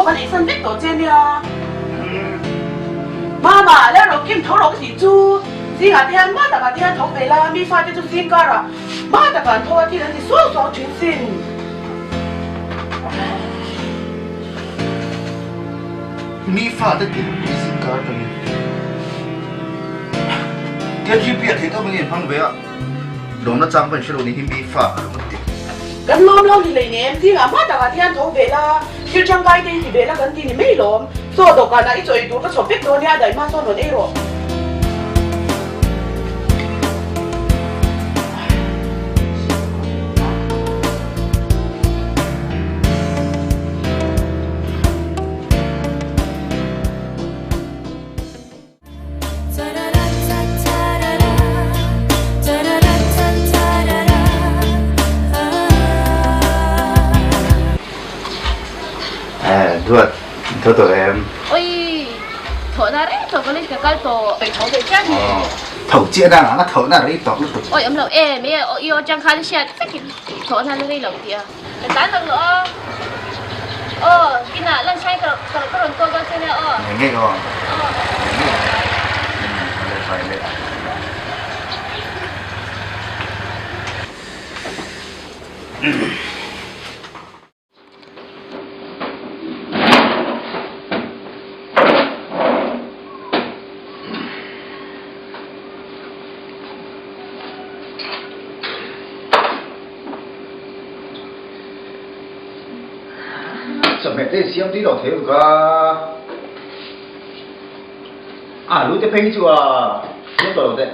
pawh kan eisan vek tawh che nia. Mama, Lalro Kim tho rawh ka tih chu zingah te hian hma takah te hian tho ve la, mi fate chu zing karah hma takah an tho a thil an ti suau suau thin sin. Mi fate tih hi zing kar atangin KGP a theih tawk in inhmang ve a, lawmna chang pawh in hre lo ni hi mi fa a lo ti. Kan lawm lo ni hleinem, zingah hma takah te hian tho ve la, thil tangkai te hi ti ve la kan ti ni mai lawm. Chaw dawhkanah i chaw ei tur ka chhawp vek dawn nia, a daih hma sawn rawn ei rawh. Duat, tho tawh em? Oi, thawh na rei tawh ka lei ka kal tawh. Oi, tho ve chiah ni. Tho chiah na ang a thawh na rei tawh lutuk. Oi, awm lo em e, i aw chang khan hriat vekin thawh na la rei lo tih a. Ka tan tak lo aw. Aw, kinah lunch time ka ka ka rawn call dawn che nia aw. Ngei ngei aw. Ngei ngei. Umm, fai leh. Chawhmeh te siam tui lo thei ruk a, alu te phei hi chu a siam tawh lo teh.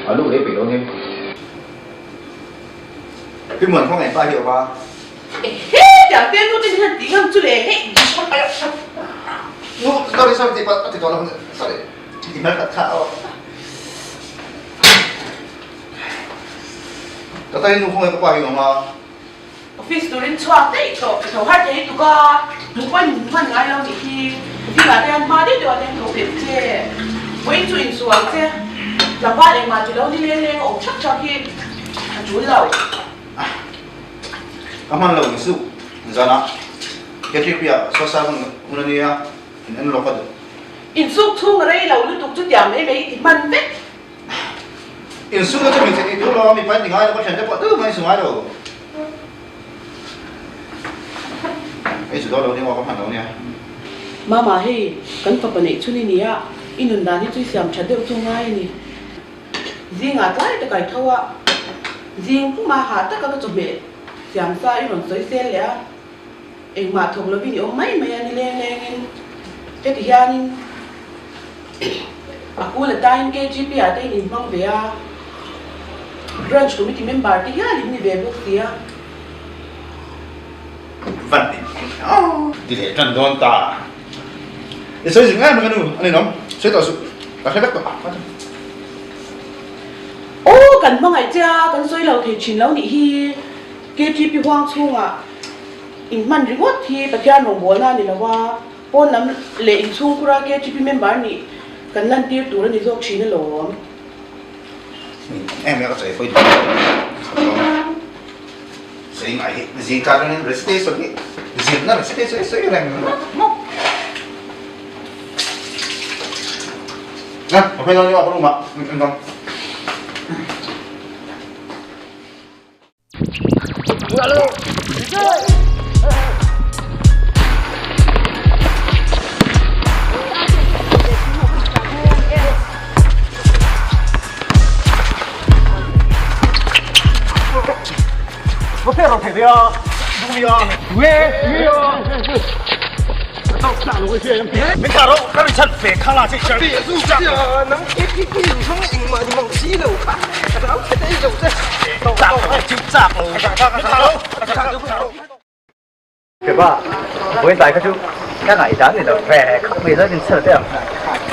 Alu ei peih lo nia. Pi Muan khawngaih pa hi a awm a. Ehe tiang te nu te hian ti ngam chu le hei Nu sorry sorry tih pah a ti tawh lo sorry ti hmel khat kha aw. Tata hi nu khawngaih ka pa hi a awm a. Office turin chhuak daih tawh i tho har thei tuk a, hmuh pawhin hmuh hman ngai lo nih hi. Zingah te hian hma deuh deuh ah te hian tho belh che. Vawiin chu insual che. Tlangval engmah ti lo ni leng leng a awm thak thak hi a tul lo. Ka hman lo ni suh zanah KTP ah saw sa hun hun a nia in en lawk a duh. Insuk chhung rei lo lutuk chu tiang mai mai i ti hman vek. Insuk na chu min chhe tih tur lo a, mipa in ti ngai lo ka thiante pawh tu mai in su ngai lo. Ei chu dawn lo nia aw ka hman lo nia. Mama hei kan fapa neih chhun i nia, i nun dan hi chu i siam tha deuh chu ngai a ni. Zingah tlai ta kai tho a, zing puma hah taka ka chawhmeh siam sa i rawn sawi sel leh a, engmah thawk lovin i awm mai mai a ni leng lengin heti hianin a kul a tain KGP ah te in inhmang ve a, Branch Committee member te hial in ni ve bawk si a. Van ti leh tan dawn ta. I sawi zing em ka nu a ninawm sawi tawh suh ka hre vek tawh a. Aw kan hmangaih che a kan sawi lo thei thin lo nih hi KTP huang chhungah inhman ringawt hi Pathian rawngbawlna a ni lo a, pawn lam leh inchhungkhura KTP member nih kan lantir tur a ni zawk thin alawm. Em em ka sawi pawi duh lo. Sawi ngai hi zingkar atangin recitation hi zirna recitation hi sawi reng ngawt. Na, ka phei dawn nia ka room ah en dawn. Kepa, vawiin tlai kha chu ka ngaihdan ni lo ve khawp mai zat in chhel te ang.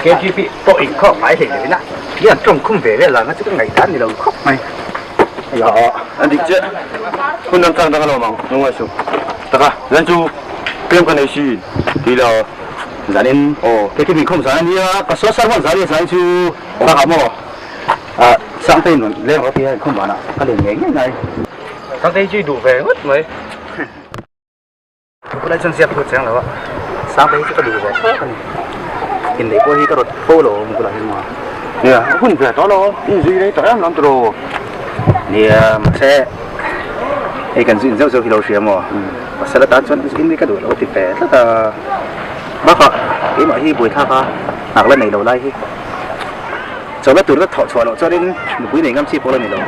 KGP pawh inkhawm ngai hlei lo ina mi an tawng khum ve vel ang a chu ka ngaihdan ni lo khawp mai. Ya, an dik chiah. Hun dang chang dang a lawm ang, lungngai suh. Taka, zan chu tlem ka nei si tih lo zanin. Aw, KGP inkhawm zan a nia, ka saw sar hman zan a nia zan chu bakah maw Sangtei rawn leng rawh tia inkhawm vanah ka len ngei ngei ngai. Sangtei chu i duh ve ngawt mai. Tunlai chuan ziak phut chiang lo a, Sangte hi chu ka duh ve thlawk a ni. Inneih pawh hi ka rawt fo lo awm bulah hian maw? Nia, a hun ve tawh lo, inzui rei tawh em lam tawh. Nia, mahse hei kan zu in zeuh zeuh hi lo hria maw? Pasal atan chuan in hi ka duh lo ti ve tlat a. Bakah keimah hi buaithlak a, nghak la nei lo lai hi. Chawlhna tur ka thawh chhuah loh chuanin nupui nei ngam chi pawh la ni lo.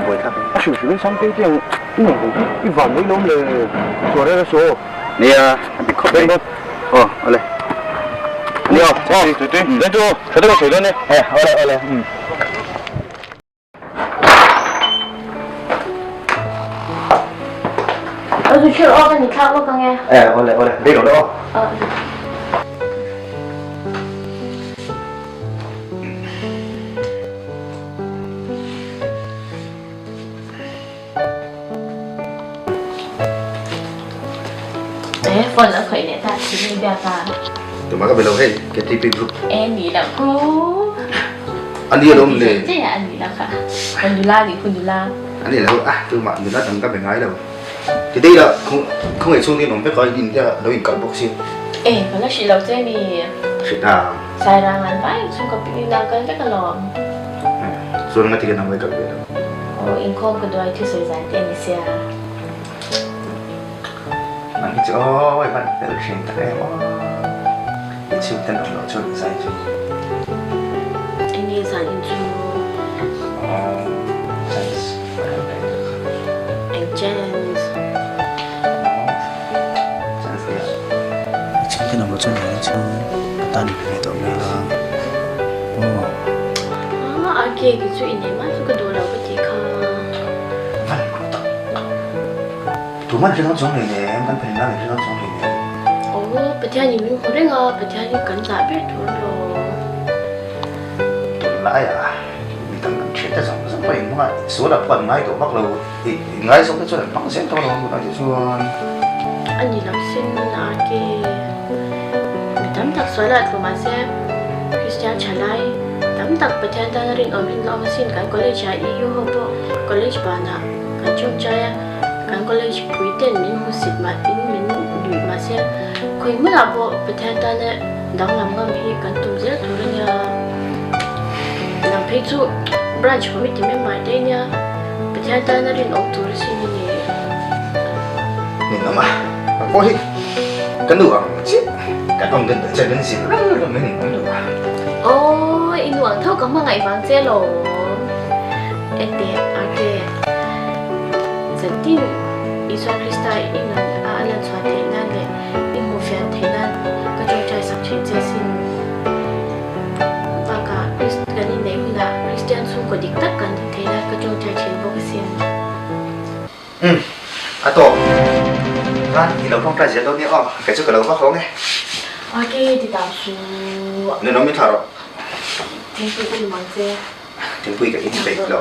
Buaithlak a ni. A hrim hrimin Sangtei te ang i nei lo hi i van mai lawm le chhuah reng a saw. Nia, a dik khawp mai. Aw, awle. Nia, aw, tui tui. Then chu aw, tha deuh a sawi dawn e. E, awle, awle. Aw chu thil aw ka ni thlak lawk ang e. E, awle, awle. Rei lo deuh aw. Aw. E, phone a khawih leh ta si ni biak a. Tumah ka be lo hei, KTP group. E, ni loh khu. A ni alawm le. Che a ni loh kha. Ka nula ni khu nula. A ni lo a, tumah nula dang ka be ngai lo. Ti dei la, khawngaih chhung te in awm vek a, in te lo inkalh bawk si. E, ka la hrilh lo che mi. Hrilh a. Sairang an vai chhung ka picnic na kal vek alawm. Chuan nga tihian ang vai kal ve lo. Aw, inkhawm ka duai thusawi zan te a ni sia. Nang hi chu aw i van fel thin tak em aw. I chhung ten awm loh chuan i zai chu. Enge zan in chu? Aw, chance ka rem reng tak kha. Eng chance? Aw, chance nia. I chhung ten awm loh chuan zan in chu ka tan ve ve tawh mai a. Aw. Ah, a cake chu i nei mah chu ka duh lo ka tih kha. Van mak tak. Tuman hre dawn chuang hlei nem, kan pahnih nan hre dawn chuang hlei nem. Aw, Pathian in min hmu reng a, Pathian hi kan zah ber tur alawm. Tunlaiah mi tam kan hriat te zawng zawng pawh in hmangah sual ah pawh an ngai tawh vak lo, i ngai zawk te chuan an hmang zel tawh alawm tunah te chuan. A ni lo sin a ke mi tam tak sual ah tlu mahse Kristian thalai tam tak Pathian tana rinawm rin la awm asin kan college ah EU ho pawh college banah kan chawngchai a. Kan college pui ten min hmu sit mah in min nuih mah se khawi hmunah pawh Pathian tana danglam ngam hi kan tum zel tur a nia. Nang phei chu branch committee member te nia Pathian tana rinawm tur a sin i ni. Ninawm a, ang pawh hi ka nu ang chiah kan awm den che min zir reng reng mai ninawm deuh a. Aw i nu ang tho ka hmangaih vang che lawm. Enteh Arte. Zantin Isua Krista i nun a a lan chhuah theih nan leh i hmuh fiah theih nan ka tawngtai sak thin che sin. Bakah Krist kan inneih hunah Kristian chhungkaw dik tak kan din theih nan ka tawngtai thin bawk asin. Umm, a tawp. Khan i lo tawngtai zel dawn nia aw, kei chu ka lo va hawng e. Ok, ti tau su. Nunawm min thlah rawh. Thingpui ka lumang che. Thingpui ka in peih lo.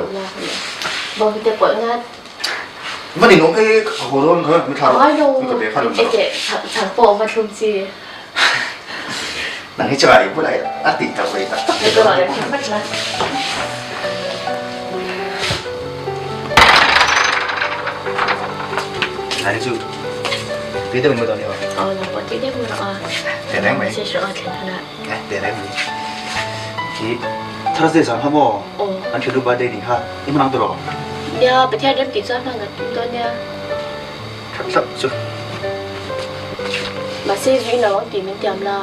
Bawngte pawlh ngat. Va ni nawm e, ka haw dawn kha, mi thla rawh. Mi ka be kha lawm rawh. Eke chhang pawh va thlum chi. Nang hi chuan i bulah a tih tak ve tak tak. Ka ruah leh thlum vat la. Nang hi chu tui deuh in mu dawn ni aw. Aw, nang pawh tui deuh mu rawh a. Teh reng mai. Se hrawh a thlen hunah. Eh, teh reng mai. Khi Thursday zan kha maw? Aw. An thiannu birthday ni kha i hman ang tawh rawh. Nia, Pathian rem tih chuan hman ka tum dawn nia. That hlauh chu. Mahse zui lo ang tih min tiam la.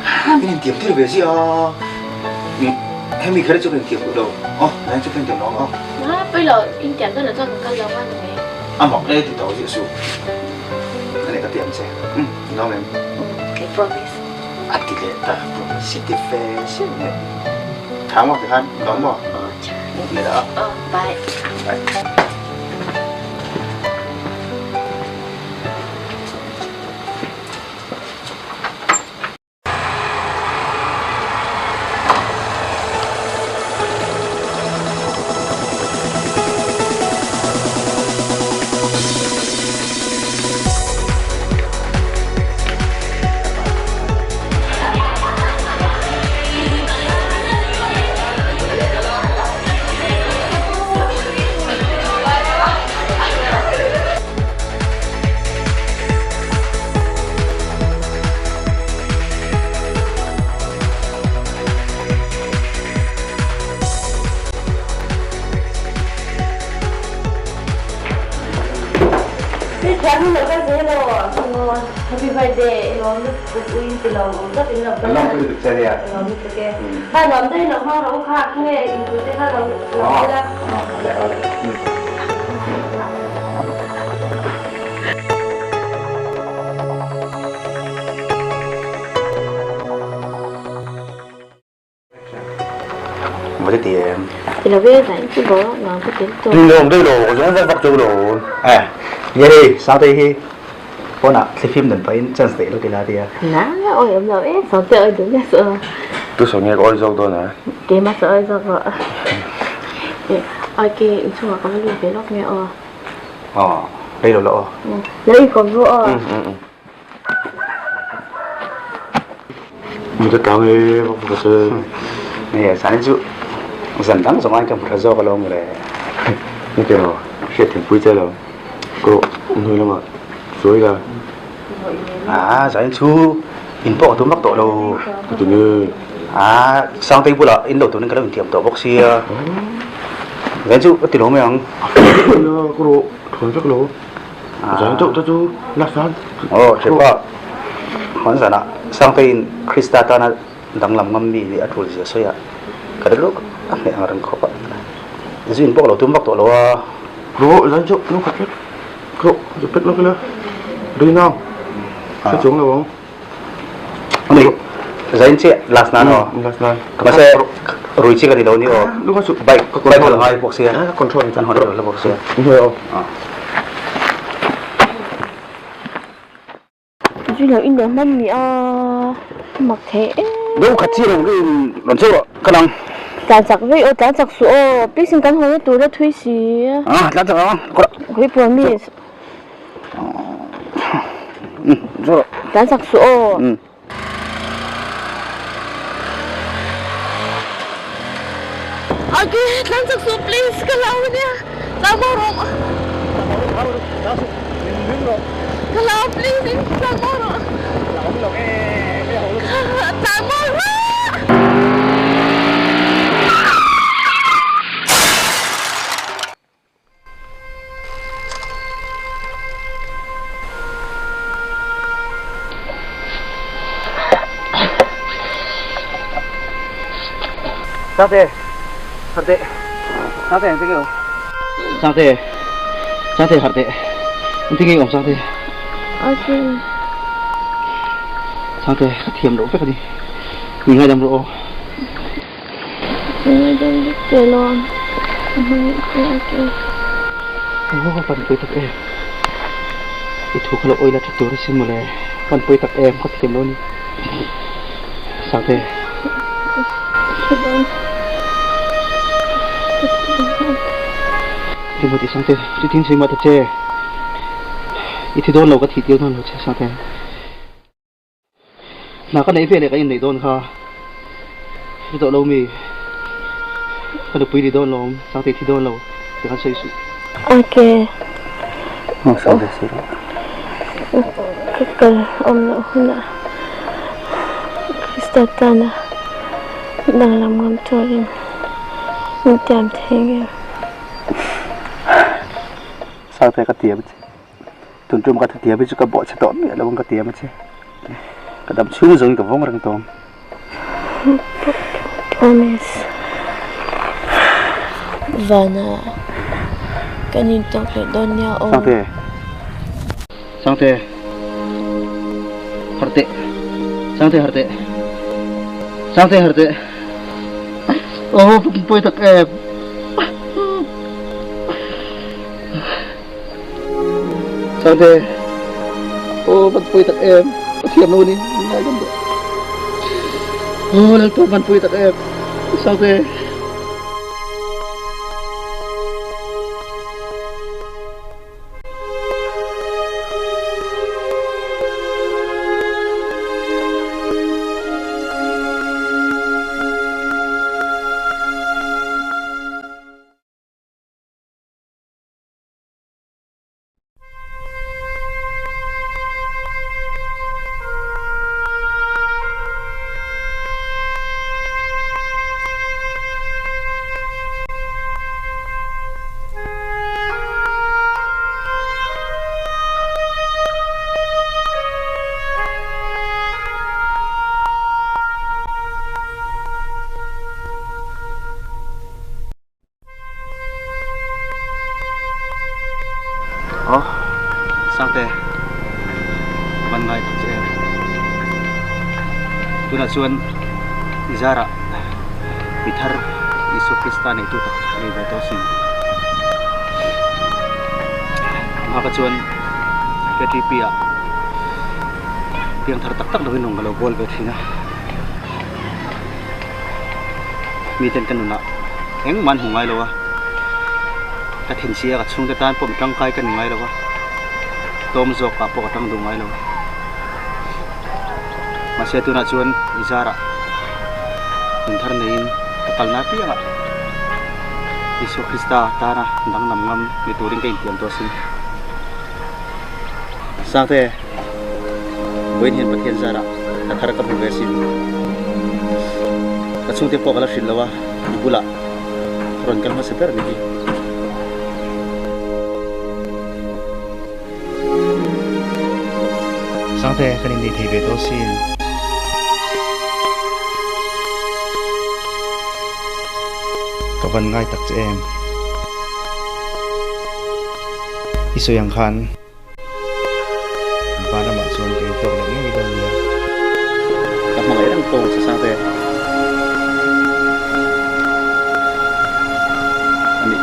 Ha, min intiam tir ve zia a. Mi, hemi kher chu ka intiam duh lo. Aw, nang chu ka intiam lo ang aw. Na, pawi lo, intiam dawn lo chuan ka kal lo ang a ni mai. A mak e ti tawh ziah suh. Ka nei ka tiam che. Umm, i lawm em? Umm, I promise. A ti leh ta, promise i ti fe siam mai. Tha maw tikhan, i lawm maw? Aw, tha. Ni la a. Aw, bye. Bye. Thiam in lo kal zel aw. Aw happy birthday i lawm lutuk u in ti lo awm tak in lo kal a. Lawmpui lutuk che nia. Lawm lutuk e. Kha nuam deuhin lo hmang rawh u kha khawnge in tur te kha lo lo ila. Awle awle. Mo ti em. Ti lo ve zai chu bo nuam ka ti lutuk. Ni lawm deuh lo, ka zawng vak vak deuh lo. Eh, ye hei, Sangtei hi pawnah thlifim dan pahin chance neih lawk ila tia. Na, awi awm lo e, Sangtei awi duh nge saw. Tu saw nge ka awi zawk dawn a? Keimah saw awi zawk rawh. Eh, ai ke inchhungah ka va lut ve lawk nge aw. Aw, rei lo la aw. Lo inkawm ru aw. Mi ka tlang e vak vak se. Nge zan chu zan dang zawng aiin ka hmu tha zawk alawm mawle. Nge ke lo hriat thim pui che lo ko hnuai lamah sawi la. A zan chu in pawh ka tum vak tawh lo. Ka ti nge. A Sangtei bulah in lo turin ka lo intiam tawh bawk sia. Zan chu ka ti lo mai ang. Ka rawh thawn vek lo. Zan deuh te chu la san. Aw Thipa, hman zanah Sangteiin Krista tana danglam ngam mi nih a tul zia sawi a, ka rilru a hneh ang reng khawp a. Zu in pawh ka lo tum vak tawh lo a. Rawh zan chu no khat vek rawh zu pek lawk ila ri nang hre chuang lo ang. Ani zain chiah last nan aw. Last nan. Mahse rui chi ka ni lo ni aw. Bike ka control ngai bawk sia. Ka control kan hawn lo bawk sia. Hnuai aw. Zui lo in lo hman ni a mak thei em. Deuh khat chi reng in rawn chauh rawh ka lang. Tlan chak vei aw tlan chak suh aw please in kan hawn na tur a thui si. Ah tlan chak ang ka rawh. Khawi promise. Chauh rawh. Tlan chak suh aw. Ake tlan chak suh please ka hlau ania tlan maw rawh ka hlau please in tlan maw rawh tlan maw rawh. Sangte, harh teh. Sangte, engtin nge awm? Sangte, Sangte harh teh. Engtin nge awm Sangte? Asin. Sangte, ka thiam loh vek a ni. Min ngaidam rawh aw. Ngaidam vek che lo ang ka hmangaih che a ke. Aw ka panpui tak em i thu kha lo awila tha tur asin mawle panpui tak em ka thiam lo a ni Sangte. Engmaw tih Sangte chutin sawi mah ta che i thi dawn lo ka thih tir dawn lo che Sangte. Hna ka neih veleh ka inneih dawn kha hre tawh lo mi ka nupui ni dawn lawm Sangtei thi dawn lo ti khan sawi suh. Ok. Ka kal awm loh hunah Krista tana danglam ngam turin min tiam thei nge. Sangtei ka tiam che. Tun tum ka thutiam hi chu ka bawhchhe tawh miah lo ang ka tiam a che. Ka dam chhung zawngin ka vawng reng tawh ang. Promise. Vana kan intawk leh dawn nia aw. Sangte. Sangte. Harh teh. Sangte harh teh. Sangte harh teh. Aw pawi tak em. Sangte, aw van pawi tak em, ka thiam lo a ni, min ngaidam rawh. Aw Lalpa van pawi tak em, Sangte. Sangte, van ngai tak che em. Tunah chuan i zarah mi thar Isua Krista neitu tak ka nei ve tawh sin. Amah ka chuan KTP ah piang thar tak tak lovin rawn ka lo bawl ve thin a. Miten ka nunah engmah an hmu ngai lo a, ka thinchhia ka chhungte tan pawh mi tangkai ka ni ngai lo a, tlawm zawkah pawh ka tang duh ngai lo. Mahse tunah chuan i zarah nun thar neiin ka kalna apiangah Isua Krista tana danglam ngam ni turin ka intiam tawh asin. Sangte. Vawiin hian Pathian zarah ka thar ka hmu ve asin. Ka chhungte pawh ka la hrilh lo a, i bulah ka rawn kal hmasa ber a ni hi. Sangte, kan innei thei ve tawh asin. Ka van ngai tak che em. I sawi ang khan. Van ramah chuan ka intawk leh ngei dawn nia. Ka hmangaih reng tawng che Sangte. Ani,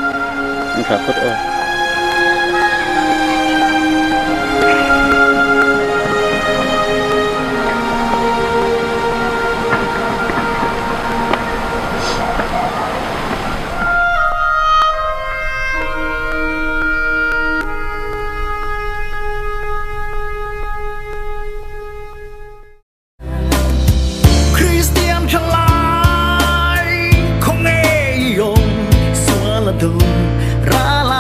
an thlah phawt aw. Kristian thalai khawnge i awm sual a do ral a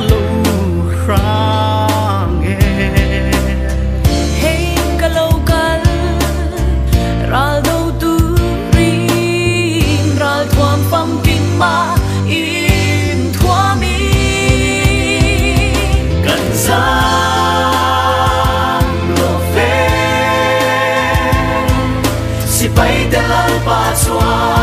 lo hrang e. Hei ka lo kal ral do turin ral thuam famkim a in thuam i. Kan zam lo ve sipai te Lalpa chuan.